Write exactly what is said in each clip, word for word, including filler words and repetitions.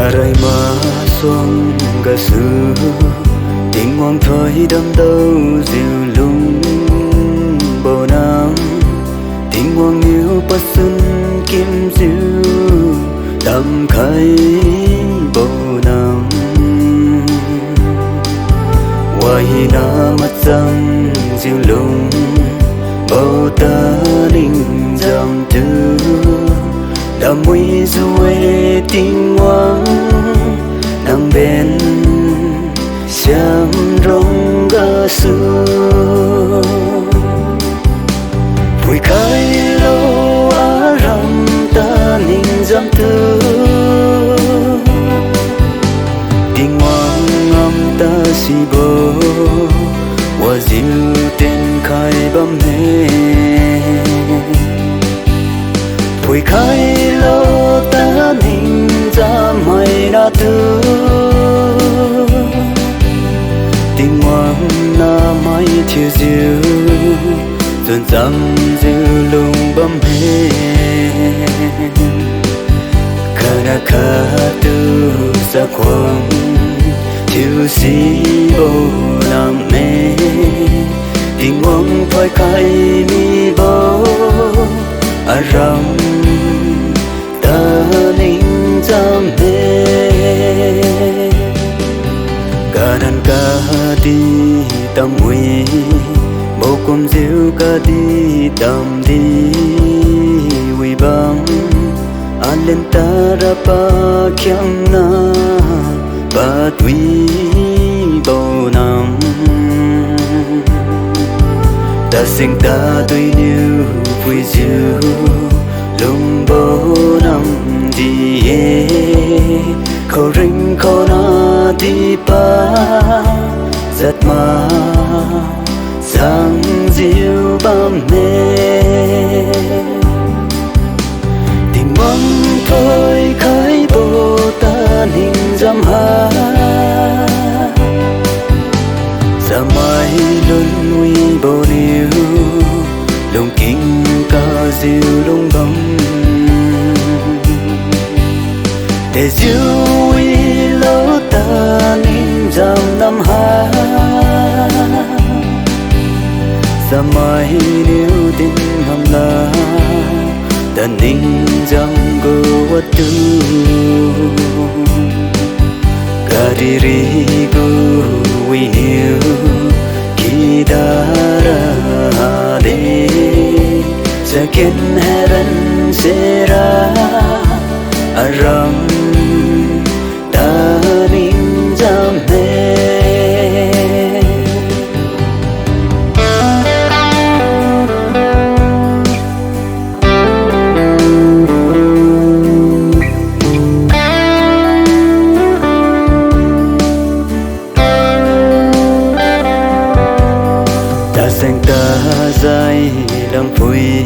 Arai masuang gasu, Tingwang thoidam daojiu lungbo nam, Tingwang niu pasun kimjiu damkhaibo nam. Wahina machangjiu lungbo ta ningjam tu, damwijiu-e Tingwang, nang ben siam rong gasu. Phuikhailo aram ta ningjam tu, Tingwang ngam ta sibo, wajiu tenkhai bamme. Phuikhailo ta ningjam maina tu, Tingwang namai thiujiu, chunchangjiu lungbamme. Khatna khattu chakhuang thiusibo namme, Tingwang thoikhai mibo aram ta ningjamme. Kanan kadi tamwi, bo kumjiu kadi tamdi wibam, alen tara pakhiangna padwibo nam. Tasing taduiniu phuijiu lungbo namdi-e, khaoring khaona dipa jatma sangjiu bamme. Tingwang thoikhaibo ta ningjam ha, chamai lunwibo niu lungking kajiu lungbam. Dejiu wilo ta ningjam nam ha, chamai niu din hamla ta ningjam gu watu. Kadihri gu winiu kidara de, chaken heran sera aram ta ningjamme. Taseng tajai lamphui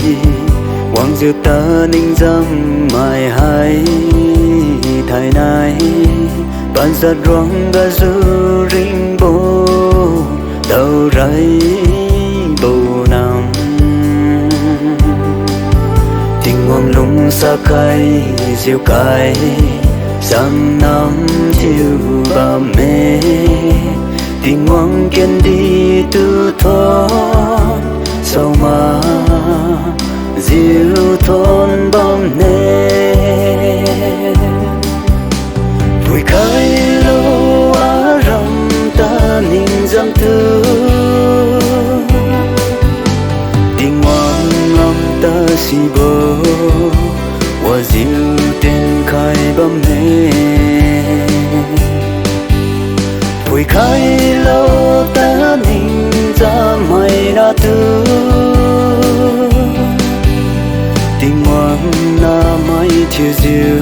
wangjiu ta ningjam mai hai thainai, pansat ruang gasu ringbo daoraibo nam. Tingwang lungsa khaijiu kai sang nam thiu bamme. Tingwang kendi tu thon saoma jiu thon bamne. Phuikhailo aram ta ningjam tu, Tingwang ngam ta sibo wajiu tenkhai bamme. Phuikhailo ta ningjam maina tu, Tingwang namai thiujiu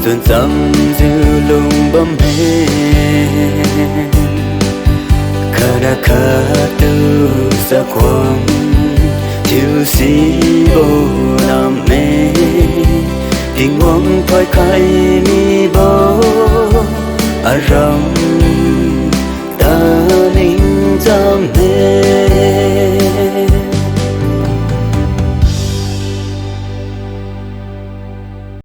chunchangjiu lungbamme. Khatna khattu chakhuang thiusibo namme, Tingwang thoikhai mibo aram ta ning